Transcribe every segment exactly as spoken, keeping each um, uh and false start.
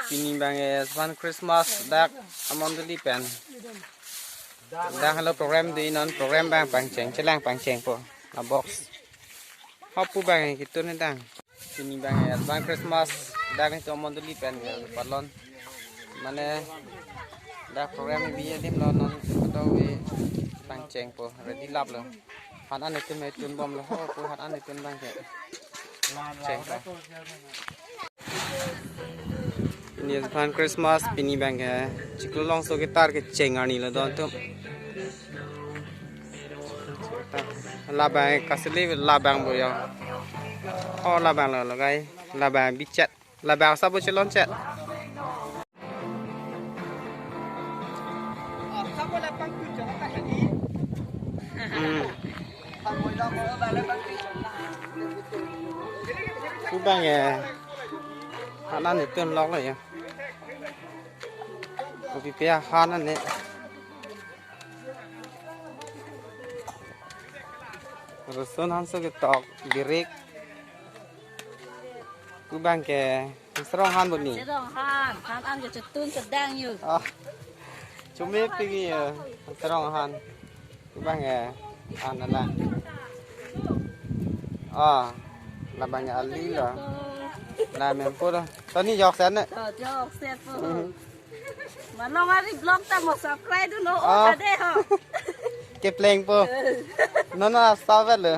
Pini abang ke Advance Christmas dak amondoli pen. Dak halo program do-i non, program abang pangcheng, chelang pangchengpo. Na box. Hapu abang ke kitun dang. Pini abang ke Advance Christmas dak itum amondoli pen ke palon. Mane dak program bi adim lo non kedo-i pangchengpo, ready lap lo. Han an itum itum bom lo, hapu han an itum abang ke. Chengpo. Pini Advance Christmas, pini abang ke chiklo longso ketar kecheng arni lo don atum. Labang kasili labang bo yo. Oh, labang lo lo gai. Labang bichat. Labang sabo chelon chet. Hmm. Pu abang ke. Han an itum lok lo ya. Kopi pia han an ne. Rosun hanso ketok birik. Pu abang ke. Serong han bo ni. Serong han, han an ke chetun kedang yo. Ah. Chumi pigi ya. Serong han. Pu abang ke. An ala. Ah. Labang ke ali lo. La mempo lo. Toni jok sen ne. To jok sen po. Mhm. Malong ari vlog ta mo subscribe dun ho, oh, Ah. Ade ho. Keplengpo. Nono asal vet lo.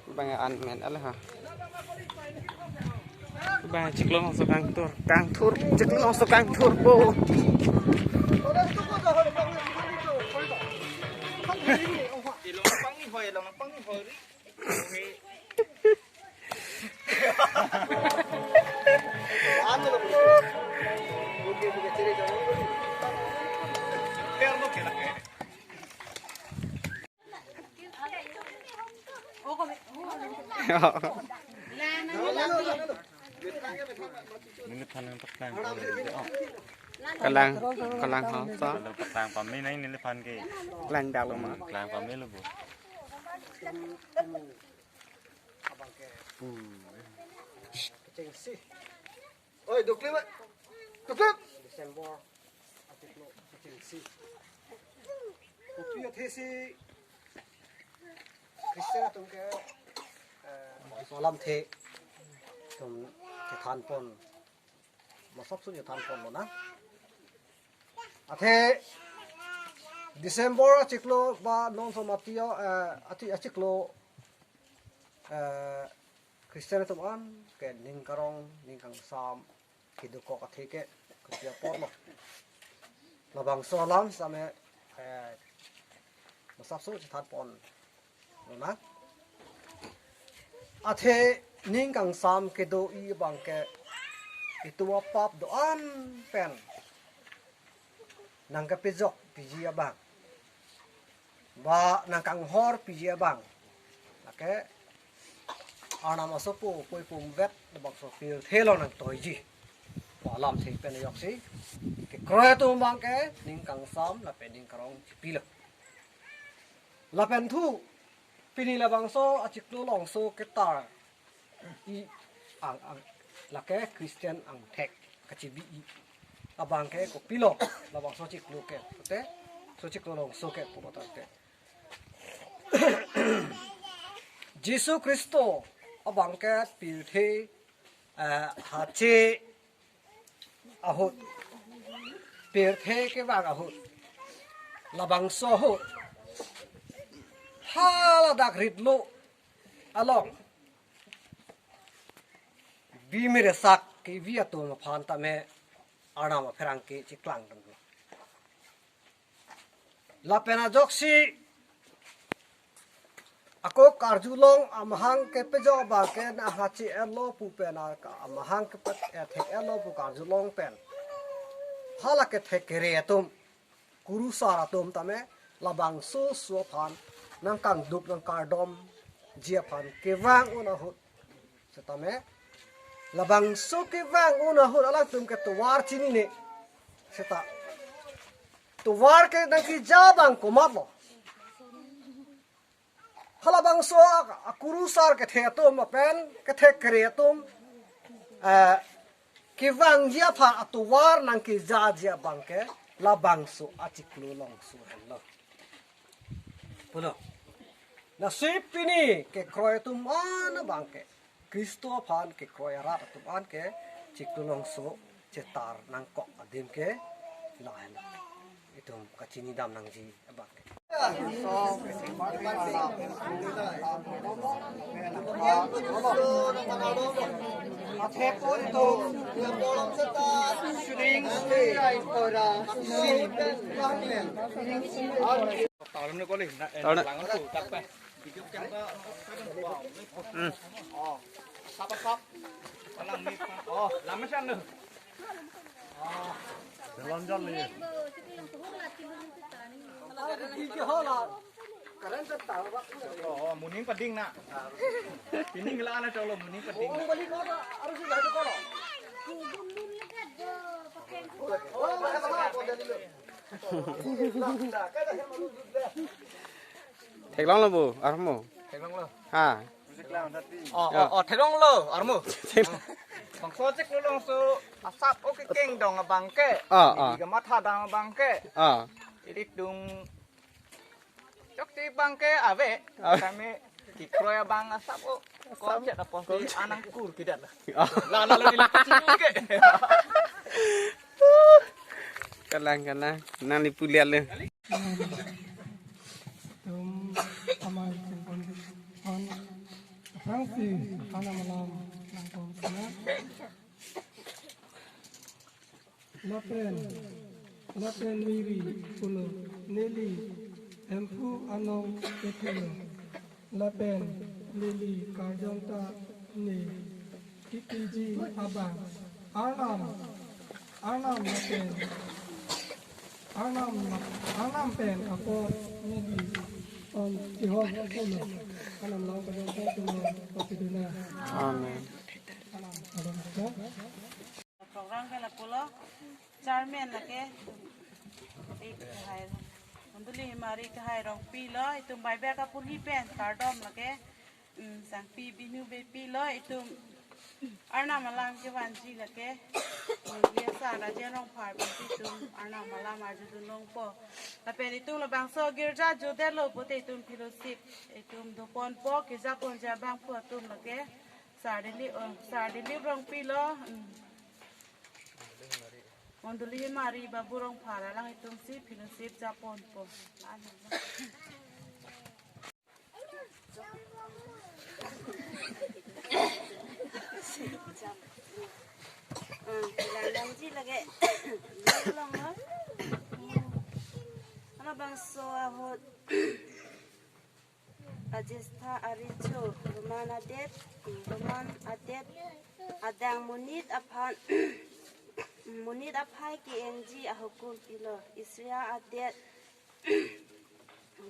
Abang an men ala ha. Abang chiklo longso kangthur, kangthur, chiklo longso kangthurpo. Neli phan nang paklang. Kalang, kalang ha, sa. Kalau paklang pame nai neli phan ke. Kalang dak lo ma. Paklang pame lo bo. Oi, doklem, doklem. December, achiklo kechengsi. Kopi athesi Christian atum ke, eh, alamthe atum chethanpon, masap su chethanpon lo na. Athe December achiklo ba non som atio, eh, ati achiklo, eh, Christian atum an ke ning karong, ning kangsam kedokok athe ke kopi apot lo. Labangso alam same, eh, masap su chethanpon lo na. Athe ning kangsam kedo-i abang ke itum apap do-an pen nangkepejok piji abang, ba nangkanghor piji abang, lake Arnam asopo pui pum vet labangso pirthe along nangtoiji pu alamthe pen ajoksi kekroi atum abang ke ning kangsam lapen ning karong chipilo. Lapen thu pini labangso achiklo longso ketar i ang, ang, lake Christian angthek kachibi-i abang ke kopilo, labangso chiklo ke, te, so chiklo longso ke pu kotar te. Jisu Khristo abang ke pirthe, eh, hache ahut, pirthe kevang ahut, labangso ahut, haladak ritlo along bimir sak kevi atum aphan tame Arnam apherangke chiklang tanglo. Lapen ajoksi ako karjulong amahang kepejok abang ke nanghache-etlo pu pen, amahang kepet, eh, thek-etlo pu karjulong pen, hala kethek kere atum, kurusar atum tame labangso aso aphan nangkangduk nangkardomji aphan kevang un ahut setame, labangso kevang un ahut alangtum ke tovar chinine seta, tovar ke nangkeja abang komatlo? Halabangso a, akurusar kethek atum lapen kethek kere atum Eh, kevangji aphan atovar nangkejaji abangke labangso achiklo longso henlo. Pulo. Lasi pini kekroi atum an abangke Khristo aphan kekroi arat atum anke chiklo longso chetar nangkok adim ke lahenlo. Itum kachinidam nangji abangke. Oh, muning pading na. Pining la na cholo muning pading na. Theklonglo bu, armo. Theklonglo. Ha. Oh, oh, oh, theklonglo, armo. Bangso chiklo longso asap o kekeng dong abangke. Ah, ah. Ili kamatha dam abangke. Ah. Ilitum chokche abangke ave. Ave. Kami kekroi abang asap o. Asap. Kongchet apon si anang kur kidat la. Ah. La, la, la, la, kachinung ke. Kalang, kalang. Nang ni puliat le. Tum amai tum pon, pon. Aphrangsi Arnam alam nangpon sana. Lapen, lapen Mary pulo, neli Hemphu anong kethelo. Lapen neli kardom ta ne kipiji abang Arnam, Arnam lapen, Arnam, Arnam pen apor neli on kihok pulo. Arnam along kardom ta tum lo papiduna. Amen. Arnam, Arnam, ya. Program ke lapulo, chairman lake, eh, kahai, Mondoli Himari Kahai Rongpi lo, itum baibek apurhi pen kardom lake, mm, Sangpi Binu Beypi lo, itum Arnam alam kevanji lake, mm, Yesa Rajen Rongphar pen itum Arnam alam arjudun longpo. Lapen itum labangso girja jodetlo pute itum fellowship, itum doponpo, kejaponji abangpo atum lake, Sar Dilip, oh, Sar Dilip Rongpi lo, mm. Mondoli Himari Babu Rongphar alanglitum si fellowship japonpo. Hmm, langdamji lake. Longlo. Halabangso ahut ajestha arecho, Roman adet, Roman adet adang monit aphan, monit aphai ke-engji ahukum pilo. Israel adet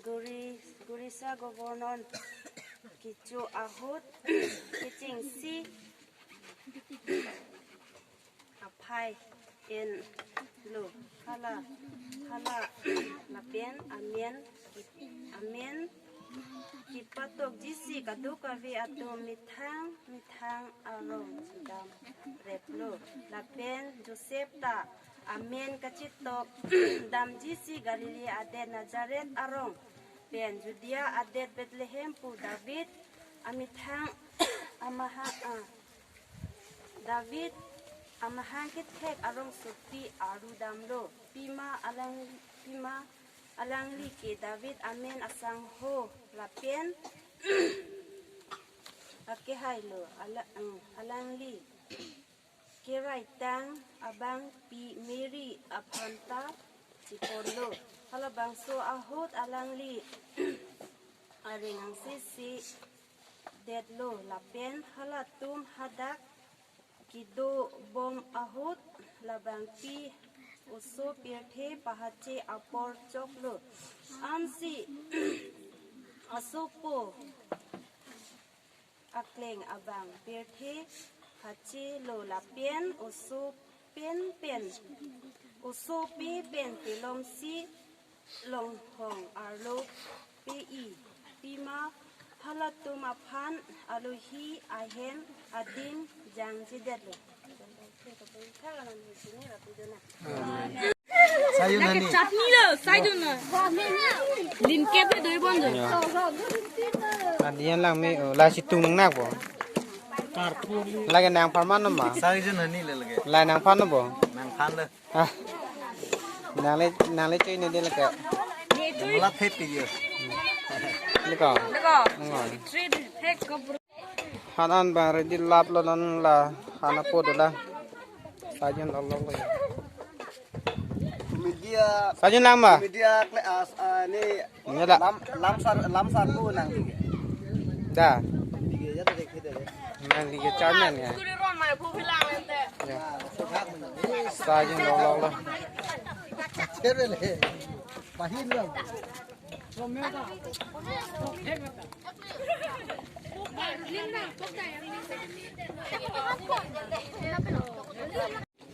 Guri-, Gurisa governor kecho ahut kechengsi aphai enlo. Hala, hala lapen amen, amen kepatokjisi kadokave atum methang methang arong damreplo. Lapen Joseph ta amen kachetok damjisi Galilee adet Nazareth arong pen Judea adet Bethlehem pu David amethang amahang, ah, David amahang kethek arongsopi aru damlo. Pima alang, pima alangli ke David amen asangho lapen akehailo, ala-, mm, alangli keraitang abangpi Mary aphan ta chiponlo. Halabangso ahut alangli areng angse si detlo lapen halatum hadak kedobom ahut labangpi oso pirthe pahache apor choklo. Ansi asopo akleng abang pirthe hachelo lapen oso pen pen, oso pe pen telomsi longhong arlo pe-i. Pima Halatum aphan alohi ahem adim jangjedetlo. Sai-un hani. Chutney lo, sai-un na. Limkep le doi bon jo. Yo. Adian lang me, oh, la situng nangnak po. Lake nangphan man ma. Sai-un hani le lake. La nangphan po. Nangphan le. Ah. Nangle, nangle chui ne de lake. Mula thep pi yo. Leko. Leko. Leko. Trade thek ko. Han an bang ready lap lo non la han apo dola. Sai-un lo lo lo. Media. Sai-un lang ma. Media kle as, ah, ni. Ini la. Lam, lamsar, lamsar ko nang. Da. Dige ya, dige, dige. Nangli ke chairman ya. Ya. Sai-un lo lo lo. Chere le. Pahin lo.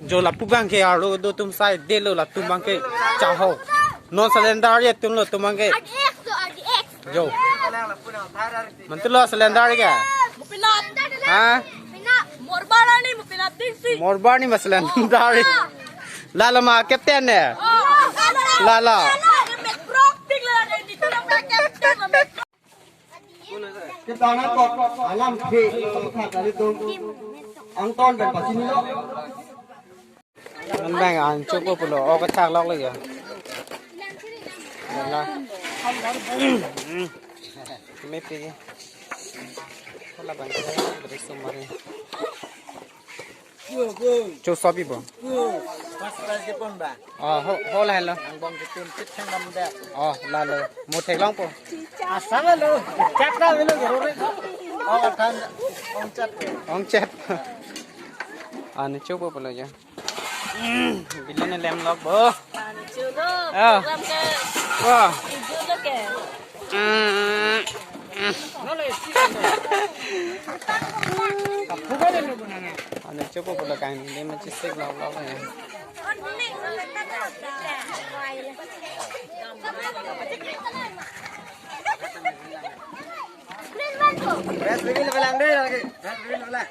Jo lapu bang ke arlo do atum sai delo latum bang ke chaho. Non cylinder ye atum lo atum bang ke. Jo. Mantu lo cylinder ke? Mupilap. Ha? Morbar ani mupilap dingsi. Morbar ni ma cylinder. Lalo ma captain ne? Lalo. Kita na kok alam ke kita kali tu angton dan pasti ni lo. An bang an chopo pulo, o kachak lok lagi ya. Dala. Mepi. Hola bang, beri sumari. Cho sopi po. Pas pas ke pon ba. Oh, ho, ho la lo. Ang bong ke tun tit thang dam da. Oh, la lo. Mo thek long po. Asal lo. Chak ta velo gero re. Oh, than. Ong chat. Ong chat. Ani chopo pulo ya. Bilin lem lok bo. Ani chulo. Ah. Program ke. Wah. Ibu lo ke. Mm, mm. Ani chopo pulo kan, dia macam sik lok lok ya. Res reveal belang deh lagi. Res reveal belang.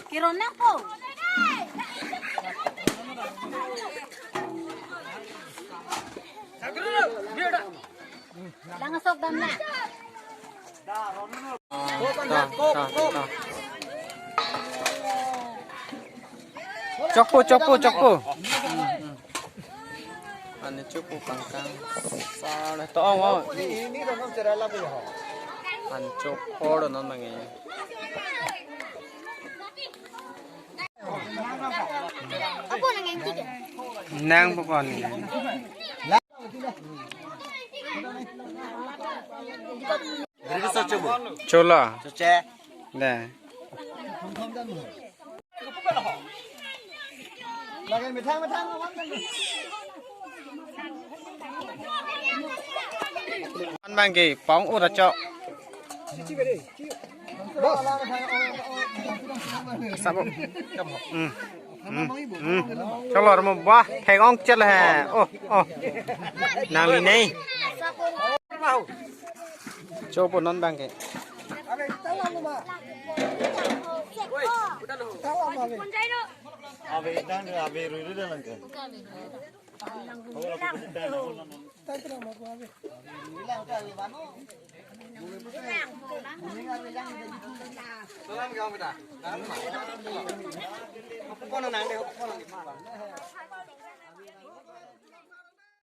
Kiron nang po. Lang sok dam na. Ta, ta, ta. Chokpo, chokpo, chokpo. Ani chopo pangkang. Sar to ong ong. Ani chopo do non mangi. Nang pokon. Chola. Choche. Da. An bang ke pong ura chok. Sabo. Hmm. Hmm. Hmm. Cholor mo bah, thek ong chel he. Oh, oh. Nangli nei. Chopo non bang ke. Ave dan ave rui rui dan ke.